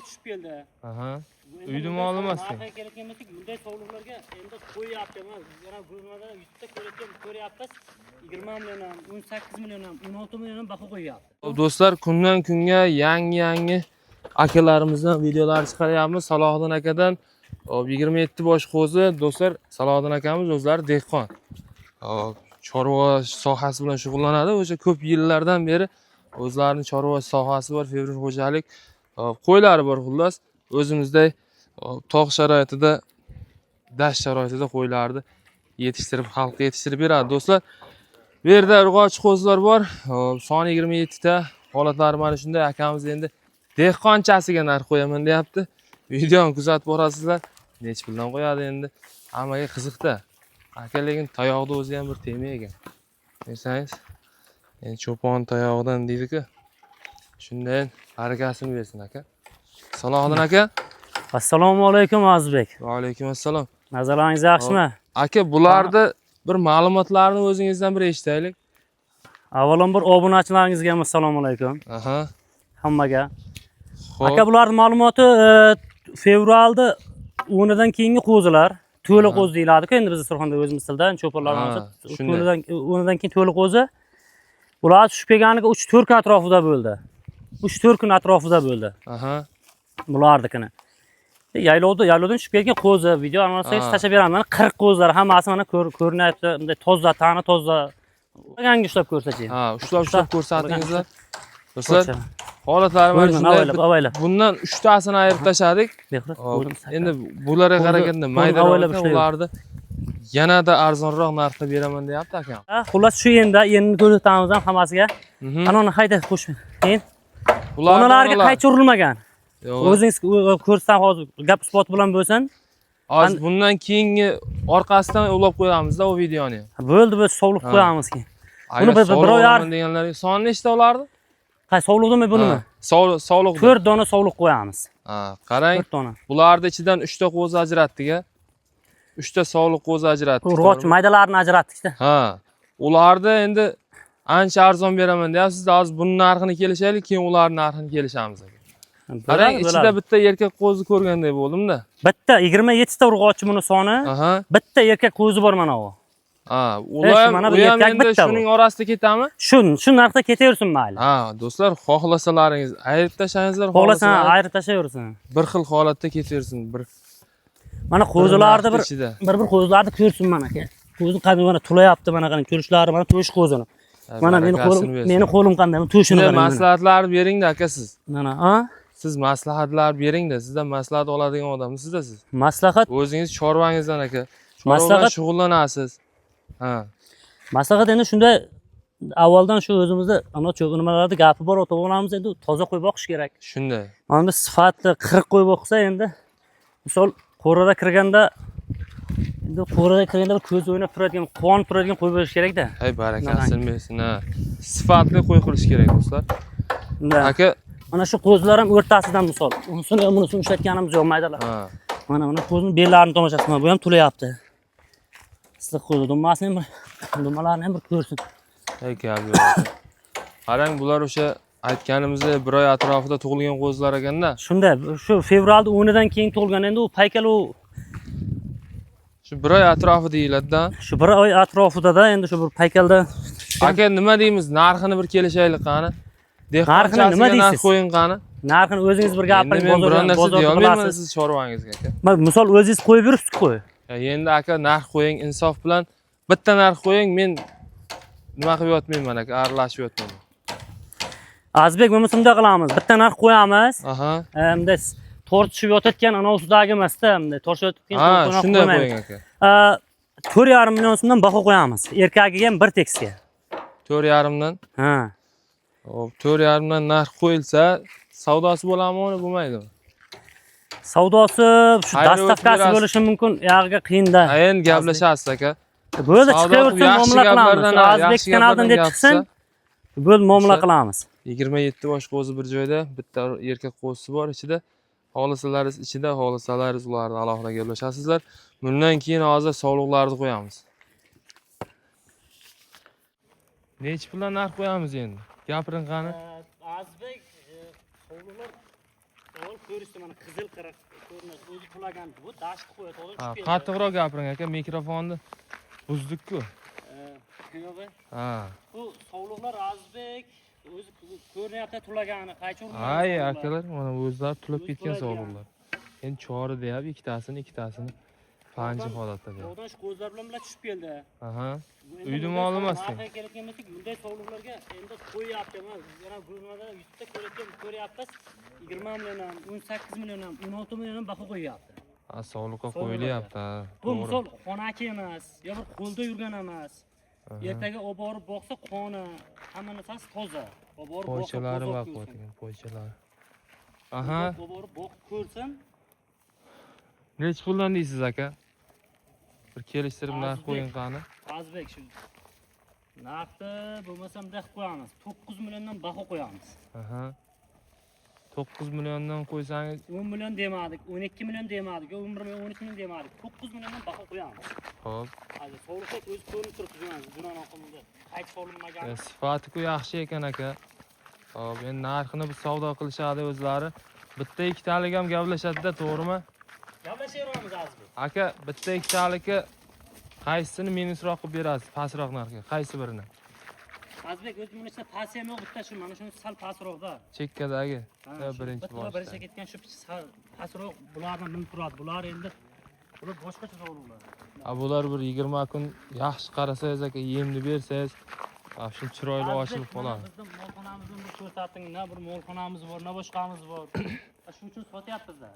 Tushib keldi. Aha. Endi Uyni bunday moli emas. Narxiga kelayotgan bo'lsak, bunday sovliqlarga endi qo'yyapti. Mana yana ko'rmada yuzta ko'rayotgan ko'ryapmiz. 20 million ham, 18 million ham, 16 million ham baho qo'yyapti. Do'stlar, kundan kunga yangi-yangi akalarimizdan videolar chiqaryapmiz. Salohiddin akadan, hop, 27 bosh qo'zi. Do'stlar, Salohiddin akamiz o'zlari dehqon. Hop, chorva sohasi bilan shug'ullanadi. O'sha ko'p yillardan beri o'zlarining chorva sohasi bor, fermer xo'jalik, hop, qo'ylari bor xullas. O'zimizday, hop, tog' sharoitida, dasht sharoitida qo'ylarni yetishtirib, xalqqa yetishtirib beradi, do'stlar. Bu yerda urg'ochi qo'zilar bor. Hop, soni 27 ta. Holatlari mana shunday. Akamiz endi dehqonchasiga narx qo'yaman deyapti. Videoni kuzatib borasizlar. Nechi puldan qo'yadi endi. Hammaga qiziqda. Aka lekin tayoqni o'zi ham bir tema ekan. Bilsangiz, endi cho'pon tayog'idan deydi-ku. Shunday barakasini bersin, aka. Salohiddin aka. Assalomu alaykum, Azizbek. Va alaykum assalom. Nazarlaringiz yaxshimi? Aka, bularni bir ma'lumotlarni o'zingizdan bir eshitaylik. Avvalambor obunachilaringizga ham assalomu alaykum. Aha. Hammaga. Xo'p. Aka, bularning ma'lumoti fevralda 10idan keyingi qo'zilar. To'la qo'zi deyiladi-ku endi biz Surxonda o'zimiz tilda, cho'ponlar Ha, shunday. to'lidan 10idan keyin to'la qo'zi. Bular tushib kelganiga 3-4 kun atrofida bo'ldi. 3-4 kun atrofida bo'ldi Aha. bularnikini. Yaylovdan tushib kelgan qo'zi, video olsangiz tashlab beraman. Mana 40 qo'zilar hammasi mana ko'rinyapti. Bunday toza, tani toza. Yangi ushlab ko'rsataymi? Ha, ushlab ushlab ko'rsatingizlar. Do'stlar, Ko'rsating. Holatlari mana Buyurun, shunday. Avaylab, avaylab. Bundan uchtasini ayirib tashladik. Behruz, Hop, buyurun, sakra. endi bularga qaraganda Qo'lni maydaroq avaylab ekan, ushlayver. ularni yanada arzonroq narxda beraman deyapti akam. Ha, xullas, shu endi ko'rsatamiz ham hammasiga. Ana uni hayda qo'shma. Keyin Bularni onalarga onalar- qaychi urilmagan. Yo'q. O'zingiz ko'rsam hozir gap isbot bilan bo'lsin. Hozir bundan keyingi orqasidan ulab qo'yamizda u videoni. Bo'ldi, biz sovliq qo'yamiz keyin. Agar Buni bir sovliq oy olaman deganlarga soni nechta ularni? Qay sovliqdimi, bunimi? Ha, Sovliq, sovliq. 4 dona sovliq qo'yamiz. Ha, qarang, 4 dona. Bularni ichidan 3 ta qo'zi ajratdik a. 3 ta sovliq qo'zi ajratdik. Urg'och To'g'rimi? maydalarini ajratdik-da. Ha. Ularni endi ancha arzon beraman deyapsiz. Hozir buni narxini kelishaylik, keyin ularning narxini kelishamiz, aka. Qarang, Bo'ladi, ichida bo'ladi. bitta erkak qo'zi ko'rganday bo'ldim-da. Bitta 27 ta urg'ochi buni soni. Aha. Bitta erkak qo'zi bor mana u. Ha, ular ham, Mana bu u ham erkak endi bitta bu. shuning orasida ketami? Shu narxda ketaversin, mayli. Ha, do'stlar, xohlasalaringiz ayirib tashlangizlar, Xohlasan xohlasalaringiz ayirib tashlayversin. Bir xil holatda ketaversin, bir Mana qo'zilarni bir narxni ichida. bir qo'zilarni ko'rsin mana aka. Qo'zi qanday mana tulayapti, mana qarang ko'rishlari, mana to'sh qo'zini. Ha, Mana meni barakasini qo'lim, bersin. meni qo'lim qanday, to'shini Shunday qarang mana. maslahatlar beringda, aka, siz. Mana, ha? Siz maslahatlar beringda, sizdan maslahat oladigan odamsiz-da siz. Maslahat O'zingiz chorvangizdan, aka. Chorva bilan shug'ullanasiz. Ha. Maslahat endi shunday, avvaldan shu o'zimizda ana cho'p nimalarda gapi bor, ota bobolamiz endi toza qo'y boqish kerak. Shunday. Mana bunda sifatli 40 qo'y boqsa endi misol qo'rada kirganda endi qo'rada kirganda bir ko'z o'ynab turadigan, quvonib turadigan qo'y bo'lishi kerakda. Hay, barakasini bersin, ha. Sifatli qo'y qilish kerak, do'stlar. Unda Aka, mana shu qo'zilar ham o'rtasidan misol. Unisini ham bunisini ushlatganimiz yo'q, maydalar. Ha. Mana mana qo'zining bellarini tomoshasi, mana bu ham tulayapti. Issiq qo'zi, dummasini ham bir, dumbalarini ham bir ko'rsin. Hay, gap yo'q. Qarang, bular o'sha aytganimizdek bir oy atrofida tug'ilgan qo'zilar ekanda. Shunda shu fevralda 10idan keyin tug'ilgan endi u paykal u. Shu bir oy atrofi deyiladi-da. Shu bir oy atrofida-da endi shu bir paykalda. Aka, nima deymiz? Narxini bir kelishaylik qani. Narxini nima Dehqonchasiga narx deysiz? qo'ying qani. Narxini o'zingiz bir Endi gapiring, men biron bozordan narsa bozorda deyolmayman bilasiz. siz chorvangizga, aka. Ma, misol o'zingiz qo'yib yuribsiz-ku. Ya endi, aka, narx qo'ying, insof bilan bitta narx qo'ying, men nima qilib yotmayman, aka, aralashib yotmayman. Azizbek, bo'lmasa bunday qilamiz. Bitta narx qo'yamiz. Aha. Bunday tortishib yotayotgan anavsidagi emasda, bunday tortishib yotayotgan Ha, narx shunday qo'ymaymiz. qo'ying, aka. 4,5 million so'mdan baho qo'yamiz. Erkagiga ham bir tekisga. 4,5 dan. Ha. Hop, 4,5 dan narx qo'yilsa, savdosi bo'ladimi, uni bo'lmaydimi? Savdosi shu Xayr, доставка si o'tib bo'lishi mumkin, yog'iga qiyinda. Ha, endi gaplashasiz, aka. Bo'ldi, Savdo chiqaversin, yaxshi muomala qilamiz. gaplardan, ha, Azizbek yaxshi kanaldan deb gaplardan chiqsin. gapirsa. Bo'ldi, muomala O'sha- qilamiz. 27 bosh qo'zi bir joyda, bitta erkak qo'zisi bor ichida. Xohlasalaringiz ichida, xohlasalaringiz ularni alohida gaplashasizlar. Bundan keyin hozir sovliqlarni qo'yamiz. Nechi puldan narx qo'yamiz endi? Gapiring qani. Azizbek, sovliqlar Avval ko'rishdi, mana qizil qiriq ko'rinish, o'zi tulagan bu dasht qo'ya to'g'ri Ha, tushib keldi. qattiqroq gapiring aka, mikrofonni buzdik-ku. Yo'q. Ha. Bu sovliqlar Azizbek o'zi ko'rinyapti tulagani, qaychi urgan. Ay akalar, mana o'zlari tulab O'zi ketgan tulagan. sovliqlar. Endi chori deyapti, ikkitasini, ikkitasini panji holatda deyapti. Tog'dan shu qo'zlar bilan bilan tushib keldi. Aha. Endi Uyni bunday moli emas narxiga kelayotgan bo'lsak, bunday sovliqlarga endi qo'yyapti. Mana yana bu nimada YouTube'da ko'rayotgan ko'ryapmiz. 20 million ham, 18 million ham, 16 million ham baho qo'yyapti. Ha, sovliqqa Sovliqlarga. qo'yilyapti. Ha. Bu To'g'ri. misol xonaki emas, yo bir qo'lda yurgan emas. Aha. Ertaga olib borib boqsa qoni, hamma narsasi toza. Olib borib boqsa Poychalari qo'zoq bor ko'rsin. qo'ygan, poychalari. Aha. Olib borib boqib ko'rsin. Nechi puldan deysiz aka? Bir kelishtirib narx Azizbek. qo'ying qani. Azizbek shu narxni bo'lmasa bunday qilib qo'yamiz. 9 milliondan baho qo'yamiz. Aha. 9 milliondan qo'ysangiz, 10 million demadik, 12 million demadik, 11 million, 13 million demadik. 9 milliondan baho qo'yamiz. Xo'p. Hozir sovliqda o'zi ko'rinib turibdi, junan oqimida. Qaychi solinmagan. Sifati-ku yaxshi ekan aka. Xo'p, endi narxini bir savdo qilishadi o'zlari. Bitta ikkitalik ham gaplashadi-da, to'g'rimi? Gaplashaveramiz Azizbek. Aka, bitta ikkitaligi qaysisini minusroq qilib berasiz, pastroq narxga, qaysi birini? Azizbek o'zi buni ichida past ham yo'q, bitta shu mana shuni sal pastroqda. Chekkadagi, Ha, ha, shu birinchi bitta birinchi boshda. ketgan shu sal pastroq bularni minib turadi. Bular endi bular boshqacha sovliqlar. A bular bir 20 kun yaxshi qarasangiz aka, yemni bersangiz, shu chiroyli ochilib qoladi. Bizni molxonamizni bir ko'rsating, na bir molxonamiz bor, na boshqamiz bor. Shuning uchun sotyapmiz-da.